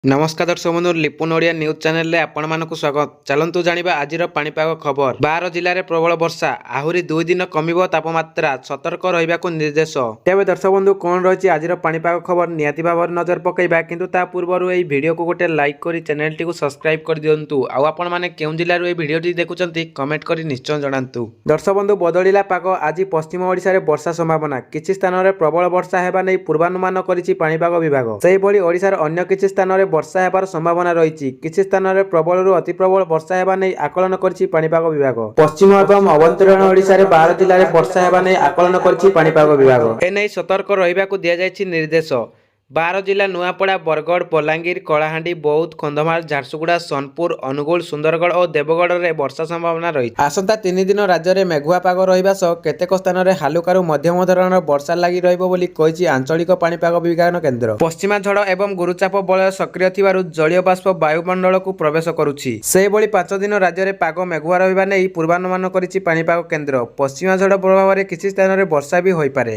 ନମସ୍କାର ଦର୍ଶକ ବନ୍ଧୁ, ଲିପୁନ ଓଡ଼ିଆ ନ୍ୟୁଜ୍ ଚ୍ୟାନେଲରେ ଆପଣମାନଙ୍କୁ ସ୍ୱାଗତ। ଚାଲନ୍ତୁ ଜାଣିବା ଆଜିର ପାଣିପାଗ ଖବର। 12 ଜିଲ୍ଲାରେ ପ୍ରବଳ ବର୍ଷା, ଆହୁରି 2 ଦିନ କମିବ ତାପମାତ୍ରା, ସତର୍କ ରହିବାକୁ ନିର୍ଦ୍ଦେଶ। ତେବେ ଦର୍ଶକ ବନ୍ଧୁ, କ'ଣ ରହିଛି ଆଜିର ପାଣିପାଗ ଖବର, ନିହାତି ଭାବରେ ନଜର ପକାଇବା। କିନ୍ତୁ ତା ପୂର୍ବରୁ ଏହି ଭିଡ଼ିଓକୁ ଗୋଟେ ଲାଇକ୍ କରି ଚ୍ୟାନେଲଟିକୁ ସବସ୍କ୍ରାଇବ୍ କରିଦିଅନ୍ତୁ। ଆଉ ଆପଣମାନେ କେଉଁ ଜିଲ୍ଲାରୁ ଏହି ଭିଡ଼ିଓଟି ଦେଖୁଛନ୍ତି, କମେଣ୍ଟ କରି ନିଶ୍ଚୟ ଜଣାନ୍ତୁ। ଦର୍ଶକ ବନ୍ଧୁ, ବଦଳିଲା ପାଗ। ଆଜି ପଶ୍ଚିମ ଓଡ଼ିଶାରେ ବର୍ଷା ସମ୍ଭାବନା। କିଛି ସ୍ଥାନରେ ପ୍ରବଳ ବର୍ଷା ହେବା ନେଇ ପୂର୍ବାନୁମାନ କରିଛି ପାଣିପାଗ ବିଭାଗ। ସେହିଭଳି ଓଡ଼ିଶାର ଅନ୍ୟ କିଛି ସ୍ଥାନରେ ବର୍ଷା ହେବାର ସମ୍ଭାବନା ରହିଛି। କିଛି ସ୍ଥାନରେ ପ୍ରବଳରୁ ଅତି ପ୍ରବଳ ବର୍ଷା ହେବା ନେଇ ଆକଳନ କରିଛି ପାଣିପାଗ ବିଭାଗ। ପଶ୍ଚିମ ଏବଂ ଆଭ୍ୟନ୍ତରୀଣ ଓଡ଼ିଶାରେ 12 ଜିଲ୍ଲାରେ ବର୍ଷା ହେବା ନେଇ ଆକଳନ କରିଛି ପାଣିପାଗ ବିଭାଗ। ଏନେଇ ସତର୍କ ରହିବାକୁ ଦିଆଯାଇଛି ନିର୍ଦ୍ଦେଶ। 12 ଜିଲ୍ଲା ନୂଆପଡ଼ା, ବରଗଡ଼, ବଲାଙ୍ଗୀର, କଳାହାଣ୍ଡି, ବୌଦ୍ଧ, କନ୍ଧମାଳ, ଝାରସୁଗୁଡ଼ା, ସୋନପୁର, ଅନୁଗୁଳ, ସୁନ୍ଦରଗଡ଼ ଓ ଦେବଗଡ଼ରେ ବର୍ଷା ସମ୍ଭାବନା ରହିଛି। ଆସନ୍ତା 3 ଦିନ ରାଜ୍ୟରେ ମେଘୁଆ ପାଗ ରହିବା ସହ କେତେକ ସ୍ଥାନରେ ହାଲୁକାରୁ ମଧ୍ୟମ ଧରଣର ବର୍ଷା ଲାଗି ରହିବ ବୋଲି କହିଛି ଆଞ୍ଚଳିକ ପାଣିପାଗ ବିଜ୍ଞାନ କେନ୍ଦ୍ର। ପଶ୍ଚିମା ଝଡ଼ ଏବଂ ଗୁରୁଚାପ ବଳୟ ସକ୍ରିୟ ଥିବାରୁ ଜଳୀୟ ବାଷ୍ପ ବାୟୁମଣ୍ଡଳକୁ ପ୍ରବେଶ କରୁଛି। ସେହିଭଳି 5 ଦିନ ରାଜ୍ୟରେ ପାଗ ମେଘୁଆ ରହିବା ନେଇ ପୂର୍ବାନୁମାନ କରିଛି ପାଣିପାଗ କେନ୍ଦ୍ର। ପଶ୍ଚିମା ଝଡ଼ ପ୍ରଭାବରେ କିଛି ସ୍ଥାନରେ ବର୍ଷା ବି ହୋଇପାରେ।